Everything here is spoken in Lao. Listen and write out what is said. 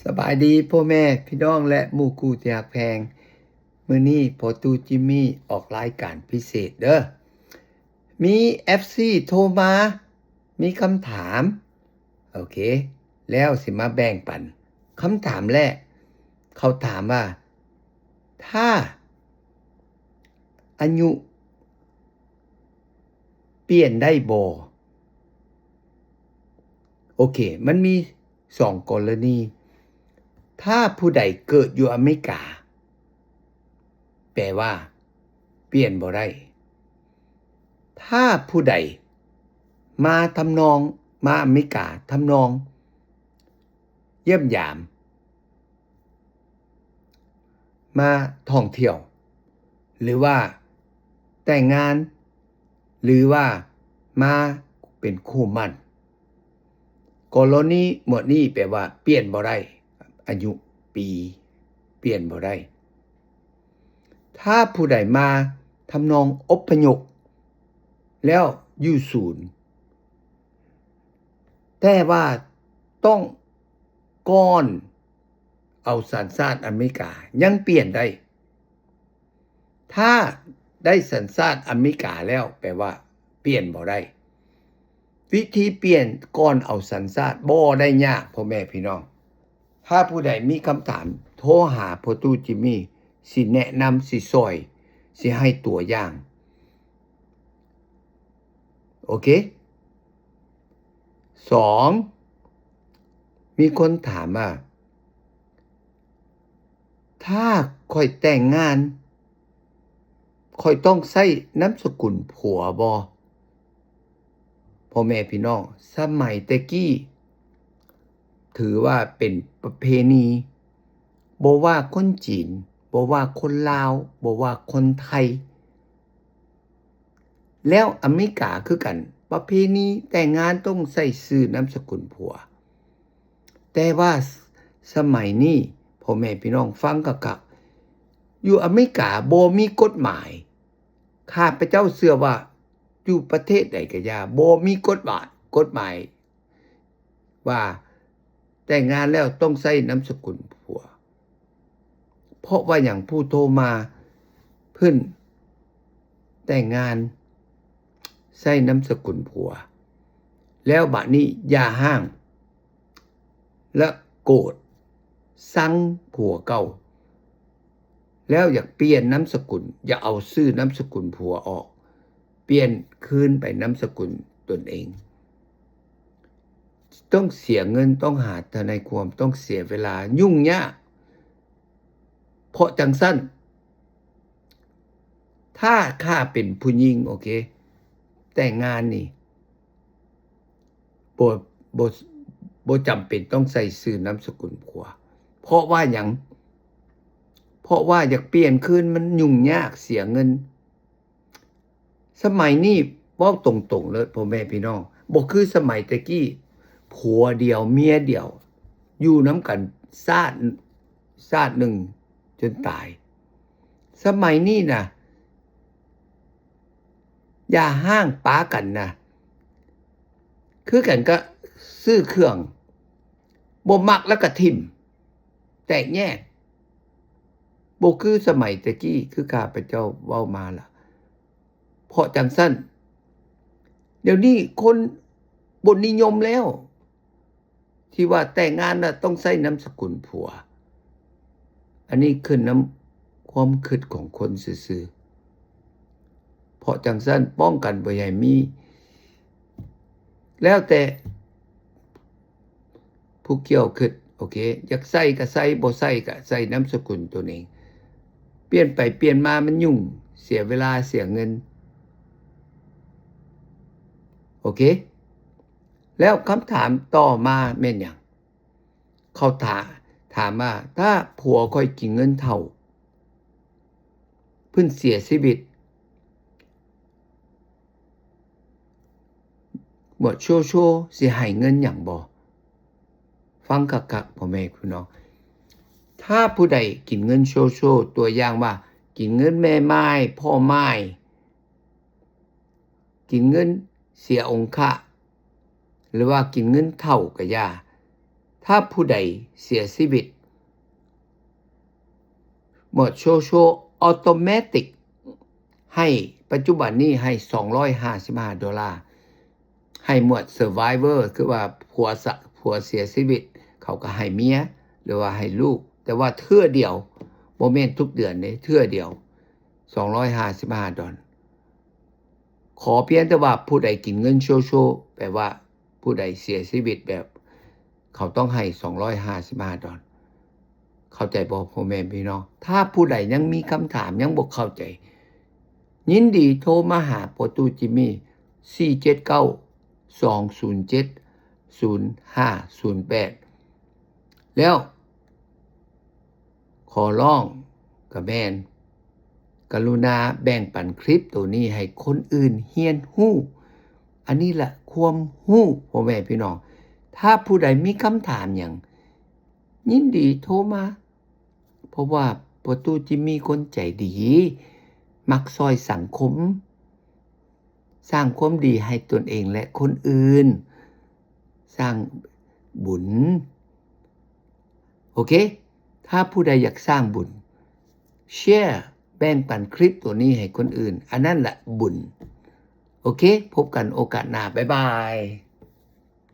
ສະບາຍດີພໍ່ແມ່ພີ່ນ້ອງ ແລະ ໝູ່ຄູ່ທີ່ຮັກແພງ. ມື້ນີ້ພໍ່ຕູ້ຈິມມີອອກລາຍການພິເສດເດີ້. ມີເອັຟຊີໂທມາ ມີຄຳຖາມ. ໂອເຄ ແລ້ວຊິມາແບ່ງປັນ. ຄຳຖາມແລກ ເຂົາຖາມວ່າ ຖ້າອາຍຸປ່ຽນໄດ້ບໍ່? ໂອເຄ ມັນມີສອງກໍລະນີ. ຖ້າຜູ້ໃດເກີດຢູ່ອາເມລິກາ ແປວ່າປ່ຽນບໍ່ໄດ້. ຖ້າຜູ້ໃດມາທຳນອງ ມາອາເມລິກາທຳນອງຢ້ຽມຢາມ ມາທ່ອງທ່ຽວ ຫຼືວ່າແຕ່ງງານ ຫຼືວ່າມາເປັນຄູ່ໝັ້ນ. ກໍລະນີໝວດນີ້ແປວ່າປ່ຽນບໍ່ໄດ້, ອາຍຸປີປ່ຽນບໍ່ໄດ້. ຖ້າຜູ້ໃດມາທຳນອງອົບພະຍົບແລ້ວຢູ່ສູນ ແຕ່ວ່າຕ້ອງກ່ອນເອົາສັນຊາດອາເມລິກາ ຍັງປ່ຽນໄດ້. ຖ້າໄດ້ສັນຊາດອາເມລິກາແລ້ວ ແປວ່າປ່ຽນບໍ່ໄດ້. ວິທີປ່ຽນກ່ອນເອົາສັນຊາດບໍ່ໄດ້ຍາກ ພໍ່ແມ່ພີ່ນ້ອງ. ຖ້າຜູ້ໃດມີຄຳຖາມ ໂທຫາພໍ່ຕູ້ຈິມມີ ຊິແນະນຳ ຊິຊ່ອຍ ຊິໃຫ້ຕົວຢ່າງ. ໂອເຄ. ສອງ ມີຄົນຖາມວ່າ ຖ້າຂ້ອຍແຕ່ງງານ ຂ້ອຍຕ້ອງໃຊ້ນາມສະກຸນຜົວບໍ່? ພໍ່ແມ່ພີ່ນ້ອງ, ສະໄໝແຕ່ກີ້ ຖືວ່າເປັນປະເພນີ, ບໍ່ວ່າຄົນຈີນ, ບໍ່ວ່າຄົນລາວ, ບໍ່ວ່າຄົນໄທ, ແລ້ວອາເມລິກາຄືກັນ, ປະເພນີແຕ່ງງານຕ້ອງໃຊ້ຊື່ນາມສະກຸນຜົວ. ແຕ່ວ່າສະໄໝນີ້ ພໍ່ແມ່ພີ່ນ້ອງຟັງຄັກໆ, ຢູ່ອາເມລິກາບໍ່ມີກົດໝາຍ. ຂ້າພະເຈົ້າເຊື່ອວ່າຢູ່ປະເທດໃດກະຢ່າ, ບໍ່ມີກົດໝາຍ, ກົດໝາຍ ວ່າແຕ່ງງານແລ້ວຕ້ອງໃຊ້ນາມສະກຸນຜົວ. ເພາະວ່າຫຍັງ? ຜູ້ໂທມາ ເພິ່ນແຕ່ງງານໃຊ້ນາມສະກຸນຜົວ ແລ້ວບາດນີ້ຢ່າຮ້າງ ແລະ ໂກດຊັງຜົວເກົ່າ ແລ້ວຢາກປ່ຽນນາມສະກຸນ, ຢາກເອົາຊື່ນາມສະກຸນຜົວອອກ, ປ່ຽນຄືນໄປນາມສະກຸນຕົນເອງ. ຕ້ອງເສຍເງິນ, ຕ້ອງຫາທະນາຍຄວາມ, ຕ້ອງເສຍເວລາ, ຫຍຸ້ງຍາກ. ເພາະຈັ່ງຊັ້ນ, ຖ້າຂ້າເປັນຜູ້ຍິງ, ໂອເຄ, ແຕ່ງງານນີ້ ບໍ່ ບໍ່ ບໍ່ຈຳເປັນຕ້ອງໃສ່ຊື່ນາມສະກຸນຜົວ. ເພາະວ່າຫຍັງ? ເພາະວ່າຢາກປ່ຽນຄືນມັນຫຍຸ້ງຍາກ, ເສຍເງິນ. ສະໄໝນີ້ເວົ້າຕົງໆເລີຍ ພໍ່ແມ່ພີ່ນ້ອງ, ບໍ່ຄືສະໄໝແຕ່ກີ້ ຜົວດຽວເມຍດຽວ ຢູ່ນຳກັນຊາດ ຊາດໜຶ່ງຈົນຕາຍ. ສະໄໝນີ້ນະ ຢ່າຮ້າງປາກັນນະ, ຄືກັນກະຊື້ເຄື່ອງ ບໍ່ມັກແລ້ວກະຖິ້ມ ແຕກແຍກ, ບໍ່ຄືສະໄໝແຕ່ກີ້ ຄືຂ້າພະເຈົ້າເວົ້າມາລະ. ເພາະຈັ່ງຊັ້ນ ດຽວນີ້ຄົນບໍ່ນິຍົມແລ້ວ ທີ່ວ່າແຕ່ງງານນະຕ້ອງໃຊ້ນາມສະກຸນຜົວ. ອັນນີ້ຂຶ້ນນຳຄວາມຄິດຂອງຄົນຊື່ໆ. ເພາະຈັ່ງຊັ້ນ ປ້ອງກັນບໍ່ໃຫ້ມີ. ແລ້ວແຕ່ຜູ້ກ່ຽວຄິດ, ໂອເຄ, ຢາກໃສ່ກະໃສ່, ບໍ່ໃສ່ກະໃສ່ນາມສະກຸນຕົນເອງ. ປ່ຽນໄປປ່ຽນມາມັນຫຍຸ້ງ, ເສຍເວລາ, ເສຍເງິນ. ໂອເຄ. ແລ້ວຄຳຖາມຕໍ່ມາແມ່ນຫຍັງ? ເຂົາຖາ ຖາມວ່າ ຖ້າຜົວຂ້ອຍກິນເງິນເຖົ້າ ເພິ່ນເສຍຊີວິດ ໝວດໂຊໂຊຊິໃຫ້ເງິນຫຍັງບໍ່? ຟັງຄັກໆ ພໍ່ແມ່ພີ່ນ້ອງ, ຖ້າຜູ້ໃດກິນເງິນໂຊໂຊ ຕົວຢ່າງວ່າ ກິນເງິນແມ່ໝ້າຍ ພໍ່ໝ້າຍ ກິນເງິນເສຍອົງຄະ ຫຼືວ່າກິນເງິນເຖົ້າກະຢ່າ, ຖ້າຜູ້ໃດເສຍຊີວິດ ໝວດໂຊໂຊອໍໂຕແມຕິກໃຫ້ ປັດຈຸບັນນີ້ໃຫ້ສອງຮ້ອຍຫ້າສິບຫ້າໂດລາ ໃຫ້ໝວດເຊີໄວເວີ ຄືວ່າຜົວສະ ຜົວເສຍຊີວິດ ເຂົາກໍໃຫ້ເມຍ ຫຼືວ່າໃຫ້ລູກ ແຕ່ວ່າເທື່ອດຽວ ບໍ່ແມ່ນທຸກເດືອນເດ້ ເທື່ອດຽວ ສອງຮ້ອຍຫ້າສິບຫ້າດອນ. ຂໍພຽງແຕ່ວ່າຜູ້ໃດກິນເງິນໂຊໂຊ ແປວ່າຜູ້ໃດເສຍຊີວິດແບບ ເຂົາຕ້ອງໃຫ້ສອງຮ້ອຍຫ້າສິບຫ້າດອນ. ເຂົ້າໃຈບໍ່ ພໍ່ແມ່ພີ່ນ້ອງ? ຖ້າຜູ້ໃດຍັງມີຄຳຖາມ ຍັງບໍ່ເຂົ້າໃຈ ຍິນດີໂທມາຫາພໍ່ຕູ້ຈິມມີ ສີ່ເຈັດເກົ້າ ສອງສູນເຈັດ ສູນຫ້າສູນແປດ ແລ້ວ ຂໍຮ້ອງກະແມ່ນ ກະລຸນາແບ່ງປັນຄລິບໂຕນີ້ໃຫ້ຄົນອື່ນຮຽນຮູ້. ອັນນີ້ລະຄວາມຮູ້ ພໍ່ແມ່ພີ່ນ້ອງ. ຖ້າຜູ້ໃດມີຄຳຖາມຫຍັງ ຍິນດີໂທມາ ເພາະວ່າພໍ່ຕູ້ຈິມມີຄົນໃຈດີ ມັກຊ່ອຍສັງຄົມ ສ້າງຄວາມດີໃຫ້ຕົນເອງ ແລະ ຄົນອື່ນ ສ້າງບຸນ. ໂອເຄ ຖ້າຜູ້ໃດຢາກສ້າງບຸນ ແຊ ແບ່ງປັນຄລິບໂຕນີ້ໃຫ້ຄົນອື່ນ ອັນນັ້ນລະບຸນ. ໂອເຄ ພົບກັນໂອກາດໜ້າ ບາຍບາຍ.